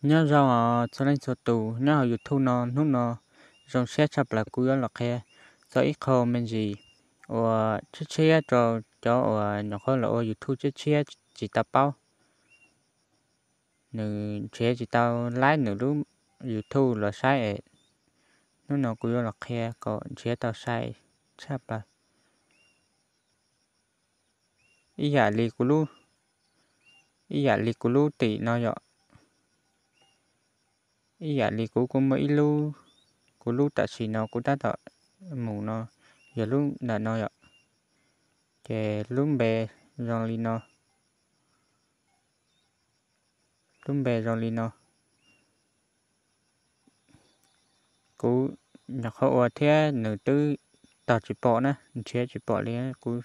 Nyob zoo os txhua leej txhua tus nyob hauv YouTube no, hnub no zoo siab tshaj plaws kuv yuav los qhia txog ib qho me ntsis uas tshiab tshiab rau cov uas nyuam qhuav los ua YouTube tshiab tshiab tsis tau paub, nws nrhiav tsis tau laib nws lub YouTube los saib es hnub no kuv yuav los qhia kom nrhiav tau sai tshaj plaws. Ib yam li kuv lub, ib yam li kuv lub tim no yom, ib yam li kuv kuj muaj ib lub, kuv lub tam sim no kuv tab tom mus no yog lub ntawm no yom, ces lub npe zoo li no, lub npe zoo li no. Kuv nyuam qhuav ua thiab nws twb tog tsis pom na, nrhiav tsis pom li, kuv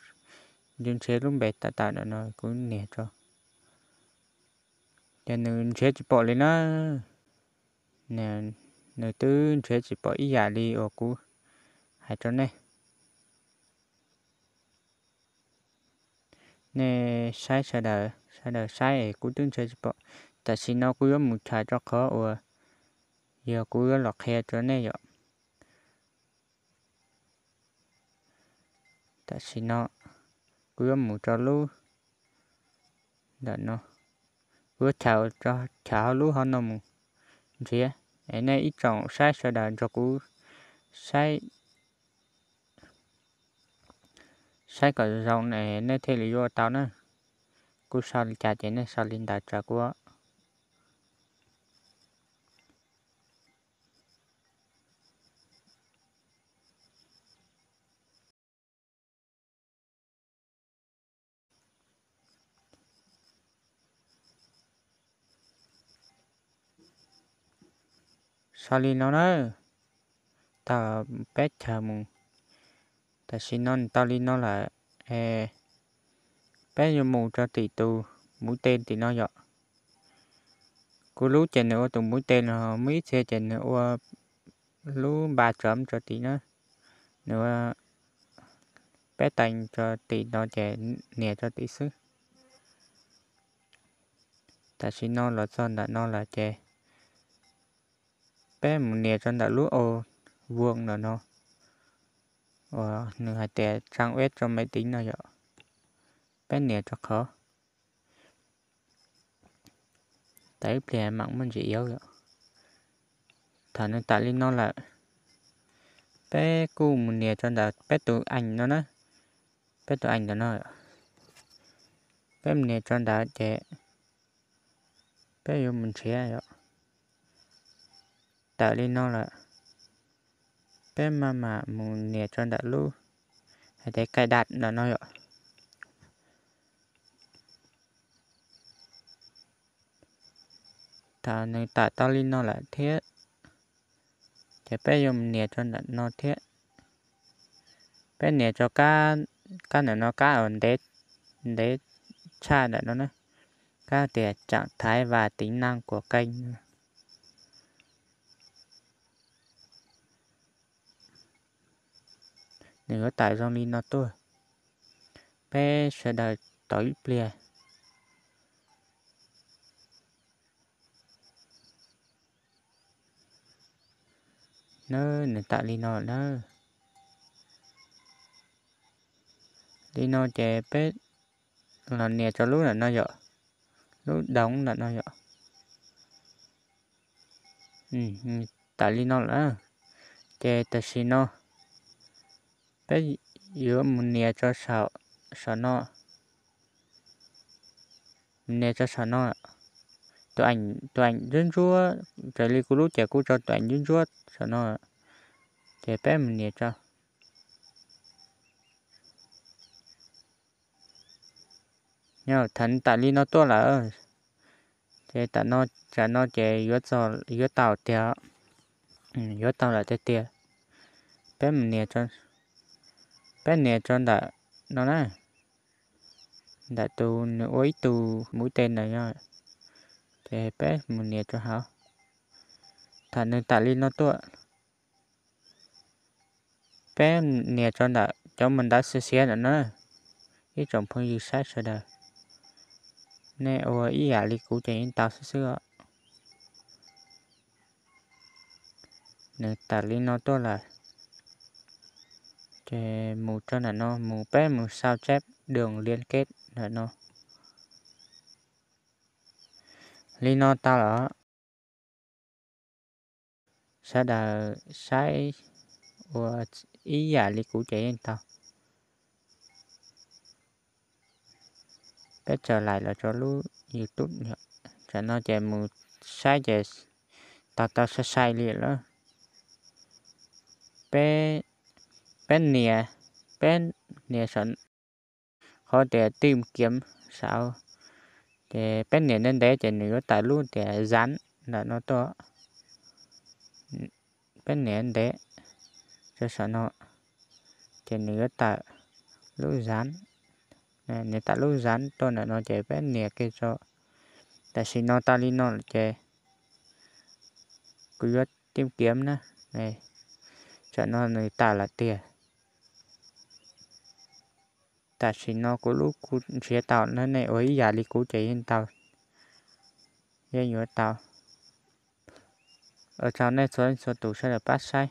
nrhiav lub npe tam tam ntawm no kuv nias rau, ces nws nrhiav tsis pom li na. Nws twb nrhiav tsis pom ib yam li uas kuv hais rau nej. Nej saib sawv daws, sawv daws saib es kuv twb nrhiav tsis pom. Tam sim no kuv yuav mus chaws rau qhov uas yog kuv yuav los qhia rau nej yom. Tam sim no kuv yuav mus rau lub ntawm no, kuv yuav chaws, chaws hauv lub hauv no mus nrhiav. Es nej ib tsoom saib sawv daws nrog kuv saib, saib kom zoo nej thiaj li yuav tau na. Kuv sau li cas ces nej sau li ntawd tso kuv. Sau li no na, tau peb chaws mus. Tam sim no nws tau li no lawm es peb yuav mus rau tim tus muv tes tim no yom. Kuv lub ces nws ua tus muv tes no, muaj ib txhia ces nws ua lub npa tsov rau tim na, nws ua peb tees rau tim no ces nias rau tim xwb. Tam sim no los txog ntawm no lawm ces peb mus nias rau ntawm lub au vuo ntawm no uas nws hais tias trang web rau máy tính no yom. Peb nias rau qhov, tau ib pliag mam muaj ntsis iab yom. Thaum nws tawm li no lawm, peb kuj mus nias rau ntawm peb tus ảnh no na, peb tus ảnh ntawm no, peb mus nias rau ntawd ces peb yuav mus nrhiav yom. Tawm li no lawm, peb maj mam mus nias rau ntawm lub hais tias cài đặt ntawm no yom. Thaum nws tawm tau li no lawm thiab, ces peb yuav mus nias rau ntawm no thiab. Peb nias rau kab, kab ntawm no, kab uas ntev, ntev tshaj ntawm no na, kab tias trạng thái và tính năng của kênh. Nws yuav tawm zoo li no tuaj, peb sawv daws tos ib pliag. Nws tawm li no na, li no ces peb los nias rau lub ntawm no yom, lub đóng ntawm no yom. Tawm li no lawm, ces tam sim no peb yuav mus nias rau saum no, mus nias rau saum no, tus ảnh ntsuab ntsuab, raws li kuv lub ces kuv tso tus ảnh ntsuab ntsuab saum no, ces peb mus nias rau. Nyob thaum tawm li no tuaj lawm, ces tam no, tam no ces yuav tau tiag, yuav tau lawm tiag tiag. Peb mus nias, peb nias rau ntawm no na, ntawm tus nws ua ib tug muv tes ntawm no, ces peb mus nias rau hauv. Thaum nws tawm li no tuaj, peb nias rau ntawm cov mus ntawv xiav xiav ntawm no na. Ib tsoom phooj ywg saib sawv daws, nej ua ib yam li kuv ces yeej tau xwb xwb os. Nws tawm li no tuaj lawm, ces mus rau ntawm no, mus peb mus sau tsab đường liên kết ntawm no. Li no tau lawm. Sawv daws saib ua ib yam li kuv ces yeej tau. Peb txawm laim los rau lub YouTube, tam no ces mus saib ces tau tau sai sai li lawm. Peb nias, peb nias qhov tias tìm kiếm saud, ces peb nias ntev ntev ces nws yuav tawm lub tias dán ntawm no tuaj. Peb nias ntev rau saum no, ces nws yuav tawm lub dán, nws tawm lub dán tuaj ntawm no ces peb nias kiag rau. Tam sim no tau li no lawm ces kuv yuav tìm kiếm na. Tam no nws tawm lawm tiag. Tam sim no kuv lub kuv nrhiav tau na, nej ua ib yam li kuv ces yeej tau, yeej yuav tau. Ua tsaug nej txhua txhua tus sawv daws pab saib.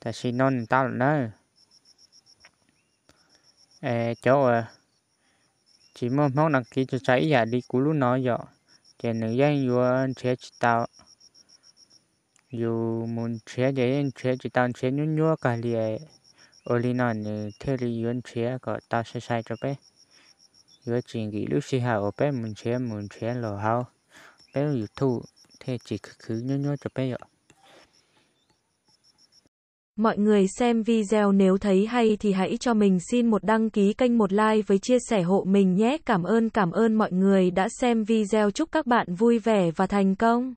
Tam sim no nws tau lawm na. Es cov uas tsis muaj Hmoob đăng ký tso tso ib yam li kuv lub no yom, ces nws yeej yuav nrhiav tsis tau. Yus mus nrhiav ces yeej nrhiav tsis tau, nrhiav nyuab nyuab kawg li. Ua li no nws thiaj li yuav nrhiav kom tau sai sai rau peb. Yuav tsis nkim lub sij hawm uas peb mus nrhiav mus nrhiav los hauv peb lub YouTube, thiaj tsis khwv khwv nyuab nyuab rau peb yom. Mọi người xem video nếu thấy hay thì hãy cho mình xin một đăng ký kênh, một like với chia sẻ hộ mình nhé. Cảm ơn, cảm ơn mọi người đã xem video. Chúc các bạn vui vẻ và thành công.